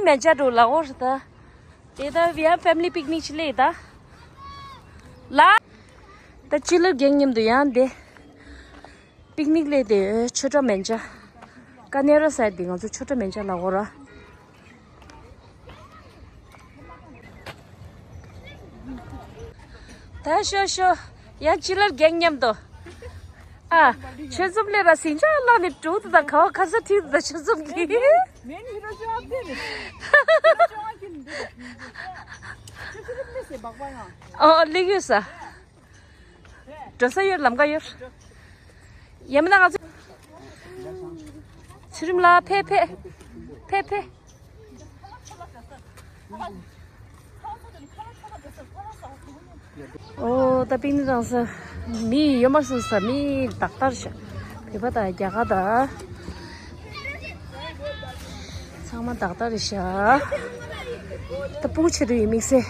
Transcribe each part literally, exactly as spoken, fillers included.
མེ་ཇ་འགྲོ་ལ་འོར་ད། དེ་ད་ཡང་ཕེ་མི་ལི་པིག་ནིག་ཅིག་ལས་ད། ལ། ད་ཅི་ལབ་རྒན་མཉམ་དུ་ཡང་དེ། པིག་ནིག་ལས་དེ་ཆོས་གྲྭ་མེ་ཇ། ཀ་ནེ་ར་སའེ་དེ་ང་ཚོ་ཆོས་གྲྭ་མེ་ཇ་ལ་འོར་ར། ད་ཤོ་ཤོ། ཡང་ཅི་ལར་རྒན་མཉམ་དུ། ཨ། ཆོས་འཛོམས་ལས་ར་ཟིང་ཆ་ལ་ནི་དྲུག་ཏུ་དང་ག་བ་ཁ་ས་ཁྲིད་དུ་དང་ཆོས་འཛོམས་ཀྱི། ཨོ་ལིག་ཡོད་ས། འགྲོ་ས་ཡོད་ལམ་ཀ་ཡོད། ཡ་མི་ན་ང་ཚོ། ཚུལ་ཁྲིམས་ལ་ཕེ་ཕེ། ཕེ་ཕེ། ཨོ་ད་པིག་ནི་རང་ས། མི་ཡོད་མ་སོང་ས་མི་དག་ལྟར་ཤ། བོད་པ་དང་རྒྱ་གར་དང་། ཚང་མ་དག་ལྟར་རེད་ཤག་ད་སྤུ་གུ་ཆེད་དུ་ཡིན་དམིགས་བསལ།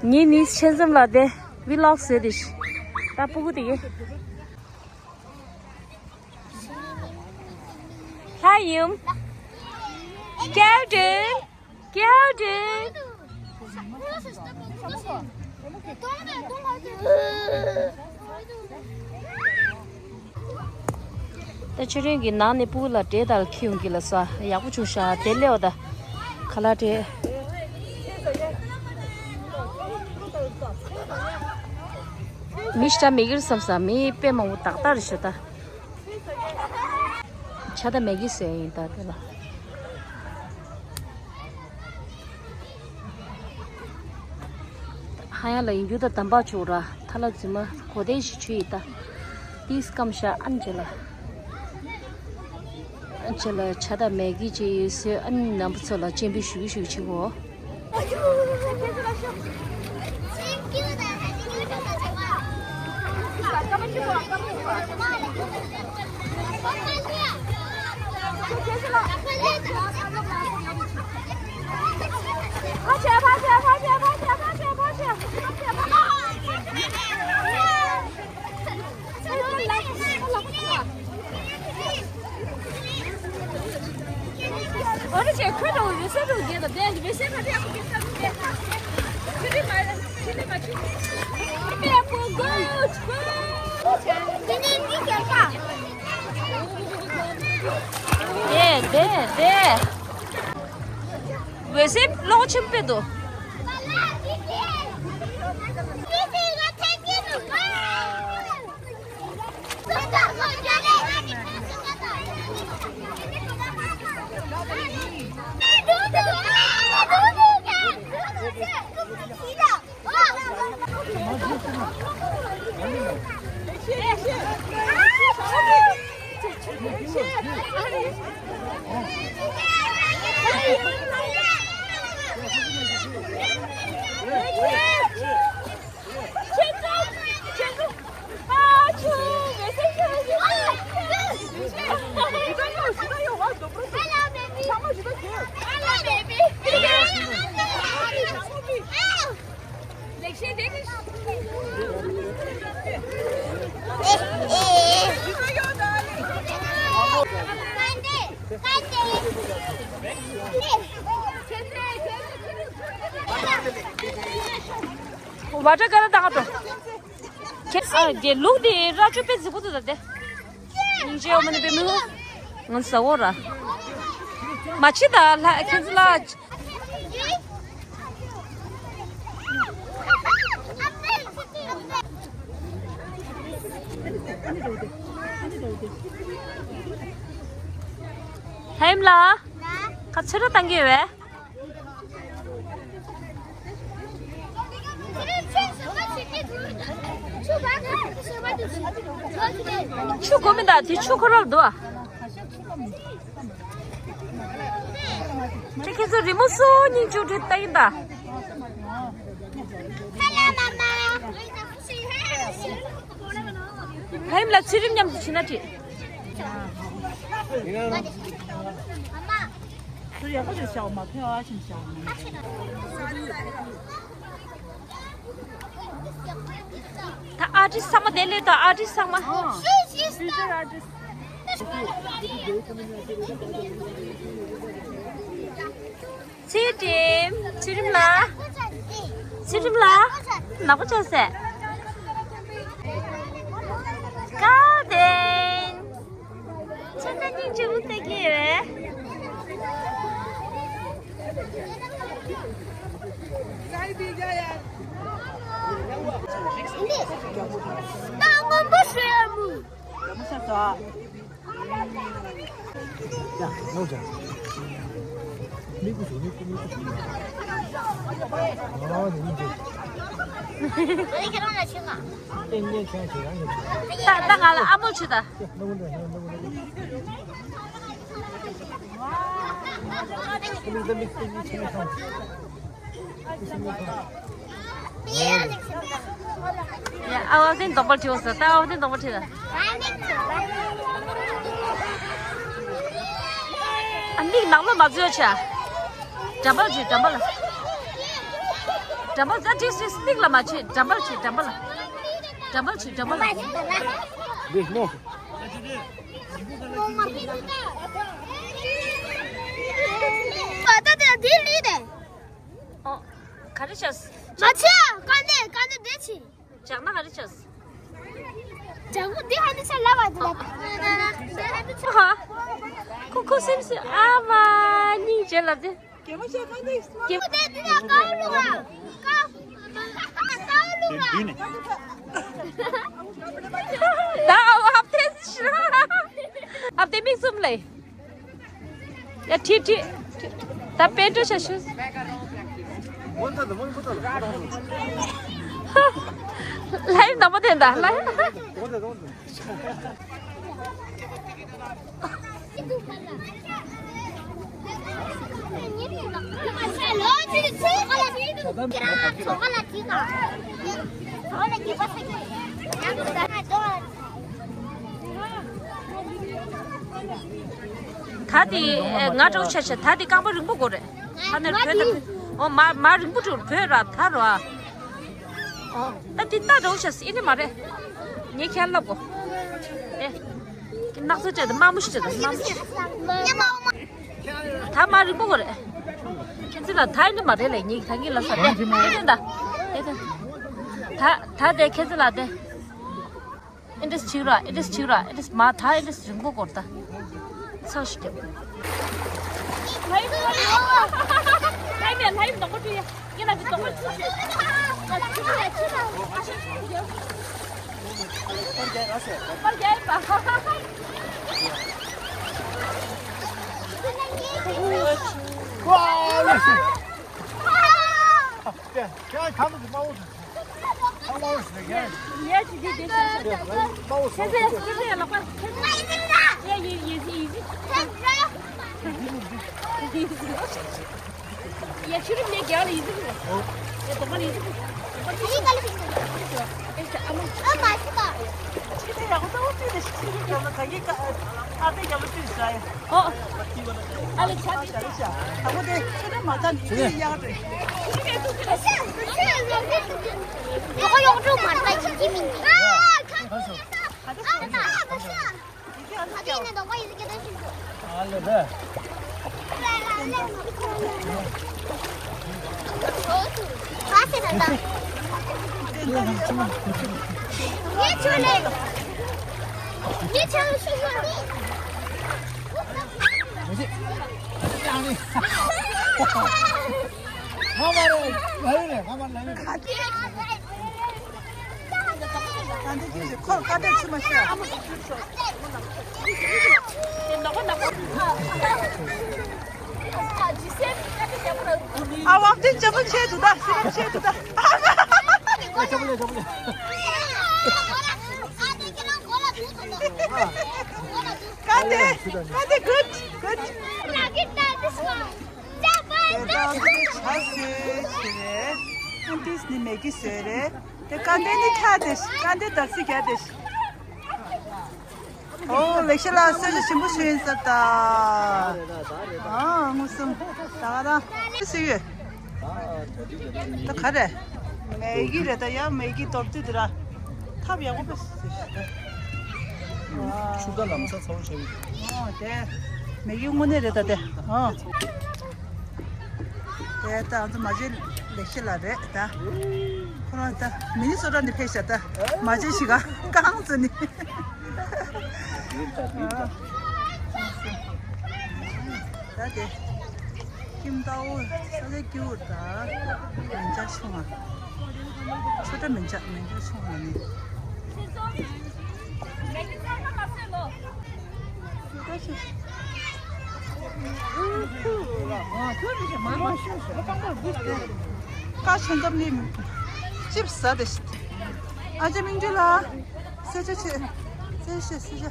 ངེད་ནི་ཆེ་འཛོམས་ལ་དེ་ཝི་ལོག་བཟོས་ཏེ་ཤི། ད་སྤུ་གུ་དེ་ཡིན། ལྷ་ཡུམ། སྐྱབས་འགྲོ། སྐྱབས་འགྲོ། ད་ཆུ་རིང་གི་ནང་ནས་སྤུ་གུ་ལ་འདྲེ་དང་ཁྱི་ཡོང་གི་ལ་ས་ཡག་པོ་བྱུང་ཤག་དེ་སླེབས་པ་ད་ཁ་ལག་འདྲེ། མི་ཤ་མེད་གི་རེད་བསམ་ས་མི་དཔེ་མང་པོ་ཏག་ཏག་རེད་ཤག་ད། ཇ་དང་མེ་གི་ཟས་ཡིན་ད་དེ་ལ། ཧ་ཡང་ལ་ཡིན་རྒྱུ་ད་དམ་པ་ཆོག་ར་ཐ་ལ་རྫུན་མ་གོ་དེ་ཞིག་ཆུ་ཡི་ད། ཏིས་སྐམ་ཤ་ཨན་ཅེ་ལ། ཨན་ཅེ་ལ་ཇ་དང་མེ་གི་ཅེ་ཡོད་སེ་ཨན་ནམ་བུ་ཚོ་ལ་སྤྱན་འབུལ་ཞུ་གི་ཞུ་གི་ཆེ་གོ། དེ་དེ་དེ། འོད་ཟེར་གློག་ཆེན་པོ་འདུག་བ་ཏྲ་ག་ར་དང་ཏོ། ཁྱེད་ཨ་དེ་ལུག་དེ་ར་ཅོ་པེ་ཟི་གུ་དུ་ད་དེ། ཉིན་རྗེ་འོ་མ་ནི་པེ་མི་ཧུ། ང་ཟ་འོ་ར། མ་ཕྱི་ད་ལ་ཁྱེད་ཚོ་ལ། ཧེམ་ལ། ཁ་ཚུར་ར་བཏང་གི་ཡོད་པས། ཆུ་གོ་མི་འདུག་དེ་ཆུ་ཁོ་རང་འདུག་ཨ། ཁྱེད་ཁྱེད་ཚོ་རི་མོ་སོ་གཉིས་བཅུ་དྲུག་ལྟ་ཡིན་ད། ཧེམ་ལ་ཚུལ་ཁྲིམས་མཉམ་དུ་བྱེད་ན་འགྲིག་ཚུར་ཡག་པོ་ཞིག་བྱའོ་མ་ཕེ་བ་ཞིག་བྱའོ། ད་ཨར་ཊིསི་ཚང་མ་དེ་ལས་ད་ཨར་ཊིསི་ཚང་མ། ཨོ། ཕིའུ་ཅར་ཨར་ཊིསི། ཚེ་རིང་། ཚེ་རིང་ལགས། ཚེ་རིང་ལགས། ནག་པོ་ཆགས་སེ། ཀར་ཌེན། ཁྱེད་ཚོ་སྙིང་རྗེ་པོ་ལྟ་གི་ཡོད། ད་སྔོན་པོ་ཞིག་ཡོད་མོད། ད་ད་ང་ལ་ཨ་མོ་བྱོས་ད། ཡ། ཨ་བ་དེ་འདོགས་པར་བྲིའོ་ཟེར། ད་ཨ་བ་དེ་འདོགས་པར་བྲིས་ད། ཨ་མིག་ནང་ལོགས་མ་འཛུལ་བྱ། འགྲམ་པར་བྱེད། འགྲམ་པ་ལ། འགྲམ་པ་ད་བྲིས་བྲིས། མིག་ལ་མ་བྱེད། འགྲམ་པར་བྱེད། འགྲམ་པ་ལ། འགྲམ་པར་བྱེད། འགྲམ་པ་ལ། འདི་མོ། ཨ་ད་ད་འདི་ལུས་ཏེ། ཨོ། ག་རེ་བྱས། མ་བྱས། དཀའ་གནད་དཀའ་གནད་འདི་ཆེ། ཇག་ན་ག་རེ་བྱས། ཇག་པོ་འདི་ཧ་ནི་ཆ་ལ་བ་འདི་ལ། ཧ། ཁོ་ཁོ་སེམས་སུ་ཨ་མ་སྙིང་རྗེ་ལབ་དེ། གད་མོ་བྱས་ག་འདི། གད་མོ་དེ་འདི་ལ་ཀའོ་ལུ་བ། ཀའོ། ཀའོ་ལུ་བ། ད་ཨ་བ་ཨབ་དེ་ཤི་ར། ཨབ་དེ་མིག་བཙུམ་ལེ། ཡ། ཁྲིད་ཁྲིད་ཁྲིད། ད་པེ་ཏྲོ་ཤ་ཤུ། ལྷའི་ནག་པོ་དེ་འདྲ་ལྷའི། ད་དེ་ང་འདྲ་བོ་ཆ་ཆ། ད་དེ་རྐང་པ་རིང་པོ་དགོས་རེད། ད་ནས་བོད་ད། ཨོ་མ་མ་རིང་པོ་འགྲོ་བོད་ར་ད་ར། ཨོ་ད་དེ་ད་འདྲ་བོ་ཆ་སི་ཨེ་ནི་མ་རེད། ངས་ཁྱེད་ལབ་གོ། ཨེ། སྣག་ཚ་བྱས་ད་དམར་མོ་ཞིག་བྱས་ད་དམར་མོ་ཞིག་ད་མ་རིང་པོ་དགོས་རེད། ཁྱེད་ཚོ་ལ་ད་ཨེ་ནི་མ་རེད་ལ། ངས་ད་ངས་ལབ་ས་རེད། ཨེ་ནི་ད། ཨེ་ད། ད་ད་དེ་ཁྱེད་ཚོ་ལ་དེ། ཨེ་འདྲས་བྱེད་ར། ཨེ་འདྲས་བྱེད་ར། ཨེ་འདྲས་མ་ད་ཨེ་འདྲས་རིང་པོ་འགོར་ད། ཚང་ཞིག་རྒྱབ། ཨོ། ཨ་ལེ་ཆ་དེ། ཨ་ཁོ་དེ་ཁྱེད་དེ་མ་ཚ་ནི་ཁྱེད་ཡག་རེད། ཡོག་ཡོག་འགྲོ་མ་རེད་ཡིན་གྱི་མིན་གྱི། ཨ་ཁ་ཁ་ཁ་ཁ། ཨ་ལེ་ལེ། ཁོ་ཁ་བདེ་ཆུ་མ་ཤ། ཨ་བབ་དེ་ཅ་མ་ཆེ་དུ་ད། ཤི་རབ་ཆེ་དུ་ད། ཀ་དེ་ཀ་དེ་good good། དེ་ད་དེ་ཆ་སེ་ཤི་རེད། ཨན་ཏིས་ནི་མེ་གི་སོས་རེད། དེ་ཀ་དེ་ནི་ཁ་དེ་ཤི། ཀ་དེ་དར་སི་རྒྱ་དེ་ཤི། ཨོ་ལེགས་ཤ་ལ་སོས་ལ་ཞིམ་པོ་ཞུ་ཡིན་ས་ད། ཨ་ངོ་སུམ་ད་ག་ད་སུ་ཡོད། ད་ག་རེད། མེ་གི་རེད་ད་ཡ། མེ་གི་དོར་དུས་དེ་ར་ཐབ་ཡག་པོ་པས། ཆུ་ཀ་ལམ་ས་ཚ་བོ་ཆ་བི། ཨོ་དེ་མེ་གི་དངོས་གནས་རེད་ད་དེ། ཨོ་དེ་ད་ང་ཚོ་མ་བྱན་ལེགས་བཤད་ལ་རེད་ད། ཁོ་རང་ད་མི་ནི་སོ་ཊ་ནས་ཕེབས་ཤག་ད་མ་བྱན་ཞིག་ག་རྐང་བཙུགས་ནས། ད་དེ། ཁྱིམ་ལྟ་བུ་ས་ཆ་སྐྱིད་པོ་དང་། མི་འཇའ་ཆུང་བ། ཆོས་སྒྲ་མི་འཇའ་མི་འཇའ་ཆུང་བ་ནི། ཀ་ཆེན་སྐབས་ནི་ཅིབ་ཟ་དེ། ཨ་ཅེ་མིང་ཏི་ལ། སེ་ཆ་ཆེ། སེ་ཆ་སེ་ཆ།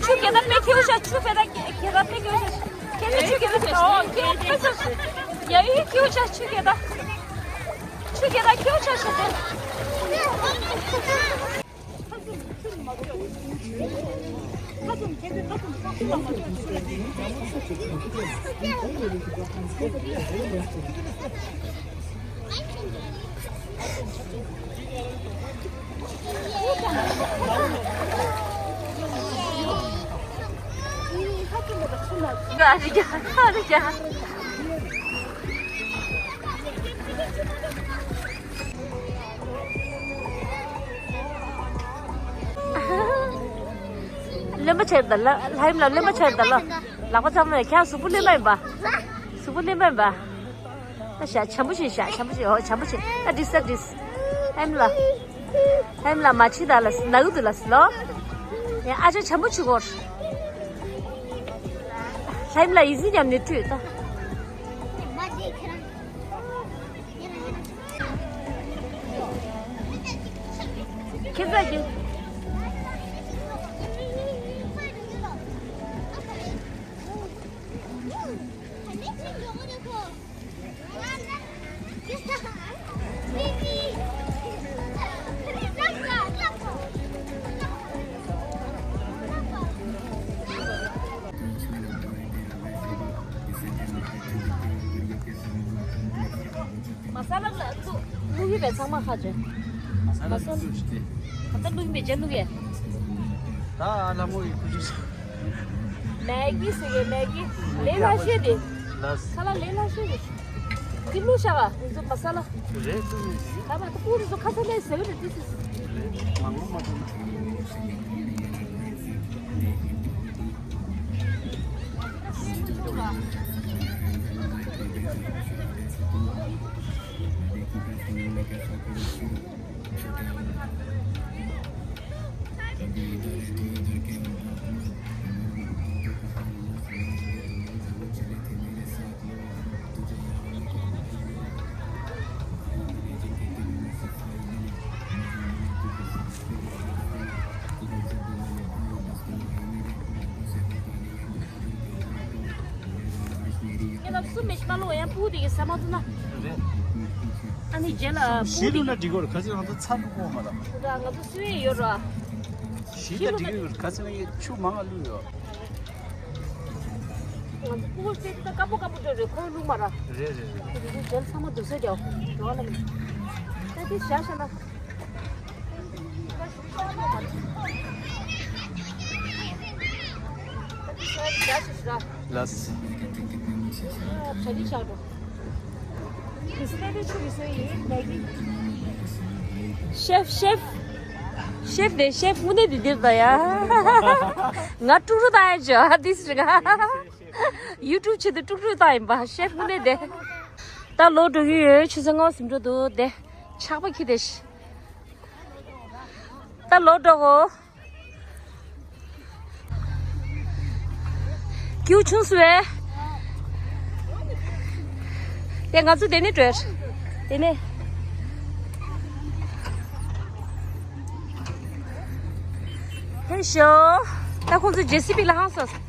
ཆུ་གེ་ད་པེ་ཁེའུ་ཤ། ཆུ་གེ་ད་གེ་ད་པེ་ཁེའུ་ཤ། ཁེ་ད་ཆུ་གེ་ད་ཁེ་ད་ཁེ་ད་ཡ་ཡུ་ཁེའུ་ཤ། ཆུ་གེ་ད་ཆུ་གེ་ད་ཁེའུ་ཤ་ཤ་དེ། གླེན་པ་ཆགས་ད་ལ། ལྷ་ཡུམ་ལ་གླེན་པ་ཆགས་ད་ལ། ལག་པ་ཚང་མ་ཁྱེད་གཟུགས་པོ་གླེན་པ་ཡིན་པ། གཟུགས་པོ་གླེན་པ་ཡིན་པ། ད་ཞག་བྱམས་པོ་བྱེད། ཞག་བྱམས་པོ་བྱེད། ཨོ་བྱམས་པོ་བྱེད། ཨ་དྲིས་ཨ་དྲིས། ལྷ་ཡུམ་ལ། ལྷ་ཡུམ་ལ་མ་ཕྱི་ད་ལ་ནག་འདུག་ལ་སི་ལོ། ཡ་ཨ་ཅག་བྱམས་པོ་བྱེད་གོ། ལྷ་ཡུམ་ལ་ཡིད་སྲིད་ཉམས་ནས་བྲོས་ད། ཁྱེད་ཚ་གི། མ་ས་ལ་ལ་བླུག་བླུག་ཡོད་པས་ཚང་མ་ཁ་ཅན། མ་ས་ལ་བླུག་ཞིག་སྟེ། ད་ལྟ་བླུག་མེད་ཅན་བླུག་ཡས། ད་ཨ་ལ་མོ་ཡི་ཁུ་ཅུ་ཞིག་མེ་གི་ཟེར་གི་མེ་གི། ལས་སླ་ཤོས་དེ། ལ་ཁ་ལ་ལས་སླ་ཤོས་དེ། འདི་བླུག་བཞག་ག་འདི་ཚོ་མ་ས་ལ། རེད་བླུག་མེད་ཅིག་ད་མ་ད་སྤུ་རི་ཚོ་ཁ་ས་ལས་ཟེར་གི་རེད་དེ་ཟེར། རེད་མང་པོ་མ་བླུག་ན། ཡིན་ན་སུ་མེ་ཤི་མ་ལོ་ཡང་སྤུ་དེ་གི་ས་མ་ཐུ་ན། རེད། ཨ་ནི་རྗེས་ལ་སྤུ་ཞི་དེ་ལུ་ན་འགྲིག་གོ་ར་ཁ་ཅིག་ང་ཚོ་ཚ་ལུ་གོ་མ་ལ། ང་ཚོ་སུ་ཡི་ཡོད་ར། ཞི་ད་འགྲིག་གི་ཡོད་ཁ་ཅིག་ན་ཡི་ཆུ་མང་ང་ལུ་ཡོད། ང་ཚོ་སྤུ་གུ་སྟེ་ད་དཀར་པོ་དཀར་པོ་འགྲོ་རེད་ཁོ་ལུ་མ་ར། རེད་རེད་རེད། དེ་རྗེས་ཚང་མ་དུ་ས་རྒྱག་འགྲོ་ལ་མི། ད་དེ་བཞག་བཞག་ན། ལགས། ཤེཕ་ཤེཕ། ཤེཕ་དེ་ཤེཕ་དངོས་གནས་དེ་འདིར་ད་ཡ། ང་ཀྲུག་ཀྲུག་བཏང་ཡ་ཅོ་ཨ་དིས་རེད་ང་། ཡུ་ཊུབ་ཆེད་དུ་ཀྲུག་ཀྲུག་བཏང་ཡིན་པ་ཤེཕ་དངོས་གནས་དེ། ད་ལོག་འགྲོ་གི་ཡོད་ཆུ་ཚོད་ལྔ་ཟིན་འགྲོ་འདུག་དེ། ཆག་པ་ཁྱི་དེ་ཤི། ད་ལོག་འགྲོ་གོ། ཀེའུ་ཆུང་སུ་བས། དེ་ང་ཚོ་དེ་ནས་བྲོས། དེ་ནས། ཧེ་ཤོ། ད་ཁོང་ཚོ་ཇེ་སི་པི་ལ་ཧང་སོང་།